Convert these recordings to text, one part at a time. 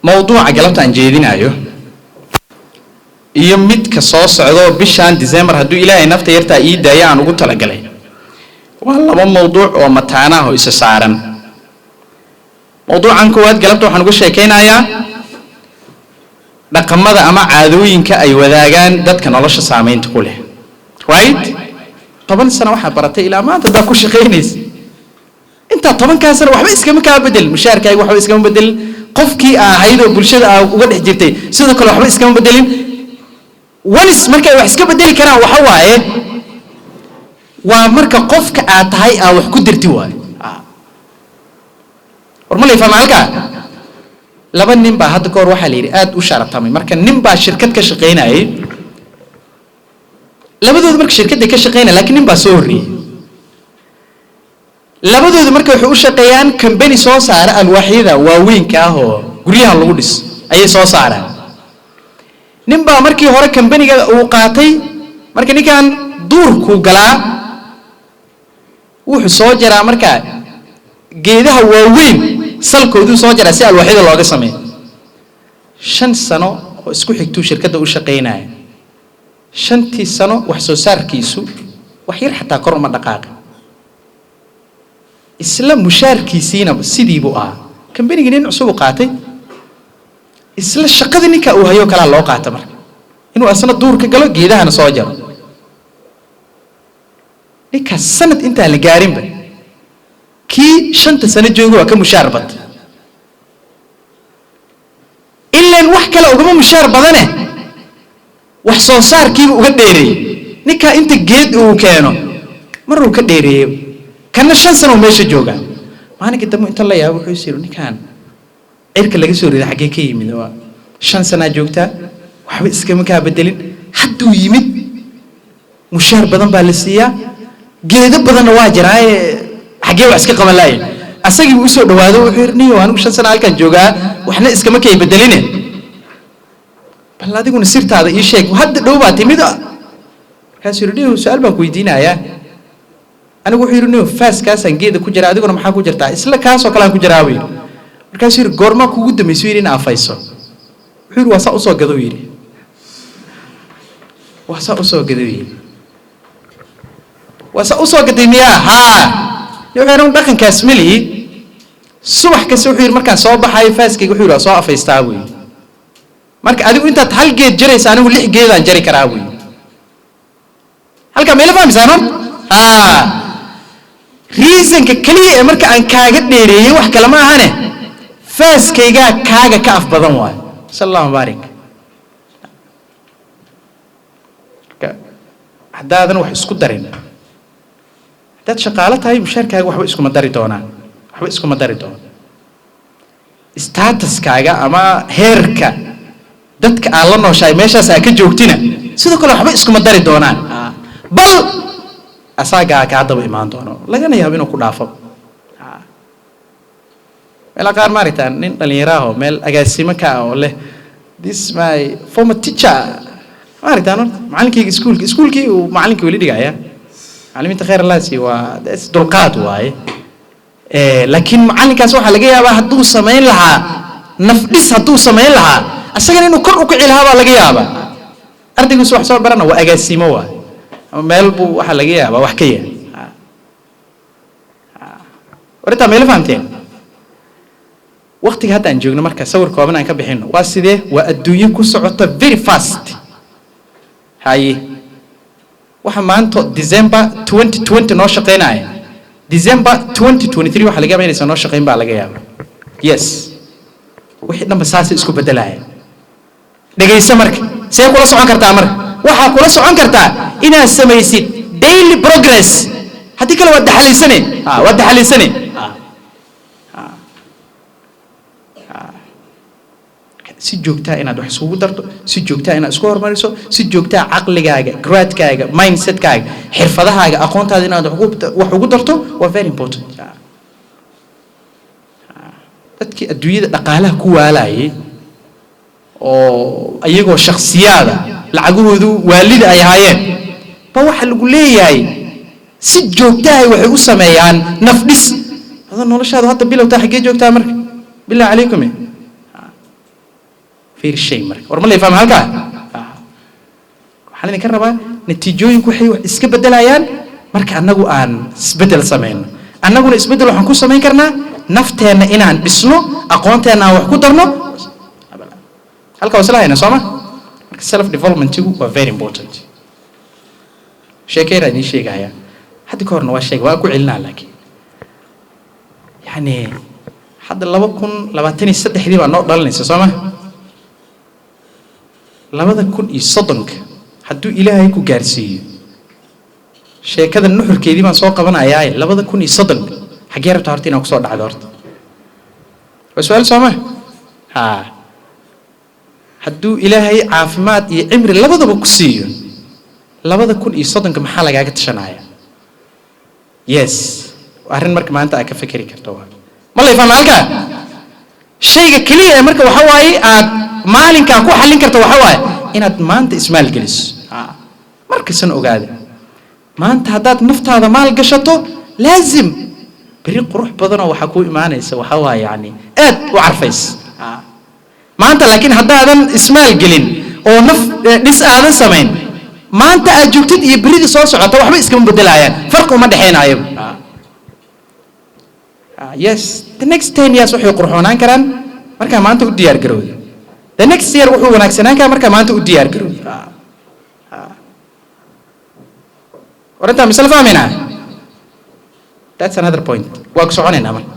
Mowduuca galabta aan jeedinayo iyo midka soo socdo bishan December, hadduu Ilaahay nafta yartaa ii daaya, aan ugu talagalay waa laba mowduuc oo mataanaah oo isa saaran. Mowduucan koowaad galabta waxaan uga sheekaynayaa dhaqamada ama caadooyinka ay wadaagaan dadka nolosha saameynta ku leh, right? 10 sano waxaa baratay ilaa maanta haddaa ku shaqaynaysa, intaa 10-kaa sano waxba iskama kaa bedelin, mushaarkaaga waxba iskama bedelin, qofkii aa ahayd oo bulshada aa uga dhex jirtay sidoo kale waxba iskama bedelin. Walis markay wax iska bedeli karaan waxa waaye waa marka qofka aad tahay aa wax ku dirti waayo. War ma lay fahma halkaa? Laba nin baa hadda kahor waxaa la yidhi aad u sharatamay. Marka nin baa shirkad ka shaqaynayay, labadoodu marka shirkadday ka shaqaynaya, lakiin nin baa soo horreeyey. Labadoodu marka waxay u shaqeeyaan company soo saara alwaaxyada waaweynka ah oo guryaha lagu dhis ayay soo saaraan. Nin baa markii hore companyga uu qaatay. Marka ninkan duurkuu galaa, wuxuu soo jaraa marka geedaha waaweyn salkooduu soo jaraa si alwaaxyada looga sameeyo. 5 sano oo isku xigtuu shirkadda u shaqaynaya. 5-tii sano wax soo saarkiisu wax yar xataa kor uma dhaqaaqin, isla mushaarkiisiina sidii buu ahaa. Companygii nin cusub u qaatay, isla shaqadii ninka uu hayo kalaa loo qaata, marka inuu asna duurka galo, geedahana soo jaro. Ninkaas sanad intaan la gaarinba, kii 5-ta sano jooga waa ka mushaar bata. Ilaan wax kale ugama mushaar badane, wax soo saarkiiba uga dheereeyey. Ninkaa inta geed uu keeno maruu ka dheereeyo, kana 5 sano meesha joogaa. Maalinkii dambe inta la yaabo wuxuu is yidhi, "Ninkaan cirka laga soo riday xaggee ka yimid? Waa 5 sanaa joogtaa, waxba iskama kaa bedelin, hadduu yimid mushaar badan baa la siiyaa, geedo badanna waa jiraaye, xaggee wax iska qaban laaya?" Asagii buu usoo dhawaado, wuxuu yidhi, "Niyo, anigu 5 sana halkaan joogaa, waxna iskama kay bedeline, bal adiguna sirtaada ii sheeg, hadda dhow baa timid." Markaasuu yidhi, "Niyo, su-aal baan ku weydiinayaa anigu." Wuxuu yidhi, "Niyo, faaskaasaan geeda ku jira, adiguna maxaa ku jirtaa?" "Isla kaasoo kale aan ku jiraa," buu yidhi. Markaasuu yidhi, "Goormaa kugu dambaysay?" Yidhi, "In afayso?" Wuxuu yidhi, "Waa saa usoo gado," yidhi. "Waa saa usoo gado," yidhi. "Waa saa usoo gaday miyaa?" "Haa." Wuxuu yidhi, "Dhaqankaas melihi. Subax kasta," wuxuu yidhi, "markaan soo baxayo faaskayga," wuxuu yidhi, "waa soo afaystaa," buu yidhi. "Marka adigu intaad hal geed jaraysa, anigu lix geedaan jari karaa," buu yidhi. Halkaa meela fahmaysaan horta? Haa, reasonka keliya ee marka aan kaaga dheereeyey wax kale ma ahane, faaskaygaa kaaga ka af badan waayo. Sal Allahu mubaarik. Marka haddaadan wax isku darin, haddaad shaqaalo tahay, mushaarkaaga waxba iskuma dari doonaan, waxba iskuma dari doono. Statuskaaga ama heerka dadka aad la nooshahay meeshaas aa ka joogtina sidoo kale waxba iskuma dari doonaan, bal asaagaa kaa daba imaan doono, lagana yaabo inuu ku dhaafo. Meela qaar maaragtaa nin dhalinyaro ah oo meel agaasimo ka ah oo leh, "This my former teacher," maaragtaan horta macalinkayga iskuulka, iskuulkii uu macalinkii weli dhigaya. Macalimiinta khayr Allah siiyo, waa dulqaad waaye. Laakiin macalinkaas waxaa laga yaabaa hadduu samayn lahaa nafdhis, hadduu samayn lahaa asagana inuu kor u kici lahaa baa laga yaabaa. Ardaygiisu wax soo barana waa agaasimo waay, ama meel buu waxaa laga yaabaa wax ka yahay. Warintaa meelo fahamteen? Waqtiga hadda aan joogno, marka sawir kooban aan ka bixino, waa sidee? Waa adduunyo ku socota very fast. Haye, waxa maanta December 2020 noo shaqaynaya, December 2023 waxaa laga yaabaa inaysan noo shaqayn baa laga yaaba. Yes, wixii dhanba saasay isku beddelaya. Dhegayso, marka see kula socon kartaa? Marka waxaa kula socon kartaa inaad samaysid daily progress. Haddii kale waad daxalaysane, waad daxalaysane. Si joogtaa inaad wax isugu darto, si joogtaa inaad isku horumariso, si joogtaa caqligaaga, garaadkaaga, mindsetkaaga, xirfadahaaga, aqoontaada inaad wax ugu darto waa very important. Dadkii adduunyada dhaqaalaha ku waalayay oo ayagoo shakhsiyaada lacagahoodu waalida ay ahaayeen ba waxa lagu leeyahay si joogtahay waxay u sameeyaan nafdhis. Adoo noloshaadu hadda bilowtaa, xaggee joogtaa marka? Billah calaykum. Fiir shay marka, war ma lay fahma halkaa? Waxaan idinka rabaa, natiijooyinku waxay wax iska beddelayaan marka annagu aan isbeddel samayno. Annaguna isbeddel waxaan ku samayn karnaa nafteenna inaan dhisno, aqoonteenna aan wax ku darno. Halka waa isla hayna, sooma? Marka self developmentigu waa very important. Sheekeynaa idiin sheegaya, hadda ka horna waa sheegay, waa ku celinaa, laakiin yani hadda 2023-dii baa noo dhalanaysa, soo ma? 2030-ka hadduu Ilaahay ku gaarsiiyo, sheekada nuxurkeedii baan soo qabanayaaye, 2030-ka xaggee rabtaa horta inaan kusoo dhacdo? Horta waa su-aal, soo ma? Ha, hadduu Ilaahay caafimaad iyo cimri labadaba ku siiyo, 2030-ka maxaa lagaaga tashanaya? Yes, arrin marka maanta aad ka fekeri karto waa. Ma lay fahma halkaa? Shayga keliya ee marka waxa waaye aad maalinkaa ku xallin karto waxa waaye inaad maanta ismaal geliso. Markastan ogaada, maanta haddaad naftaada maal gashato, laazim beri qurux badanoo waxaa kuu imaanaysa, waxa waaye yani aad u carfays maanta. Laakiin haddaadan ismaal gelin oo naf dhis aadan samayn, maanta aad joogtid iyo berida soo socota waxba iskama bedelaayaan, farqi uma dhexeynaayo. Yes, the next 10 years waxay qurxoonaan karaan markaa maanta u diyaar garowda. The next year wuxuu wanaagsanaan karaa markaa maanta u diyaar garowda. Warintaa misla fahmaynaa? That's another point. Waa ku soconaynaa marka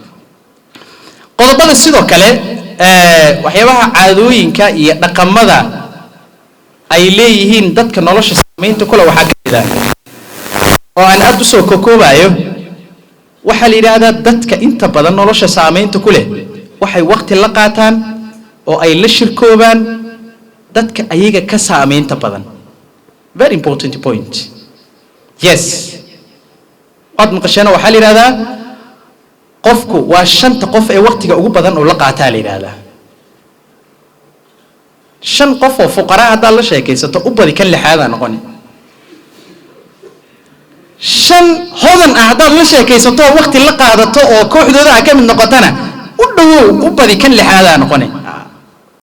qodobada. Sidoo kale waxyaabaha caadooyinka iyo dhaqamada ay leeyihiin dadka nolosha saamaynta kule waxaa ka mid ah, oo aan aad usoo kokoobayo, waxaa la yidhaahdaa dadka inta badan nolosha saamaynta ku leh waxay waqti la qaataan oo ay la shirkoobaan dadka ayaga ka saamaynta badan. Very important point. Yes, waad maqasheena, waxaa la yidhahdaa qofku waa shanta qof ee waqtiga ugu badan uu la qaataa. La yidhahdaa shan qof oo fuqaraa haddaad la sheekaysato, u badi kan lixaadaa noqoni. Shan hodan ah haddaad la sheekaysato oo waqti la qaadato oo kooxdooda a ka mid noqotana, u dhowow, u badi kan lixaadaa noqoni.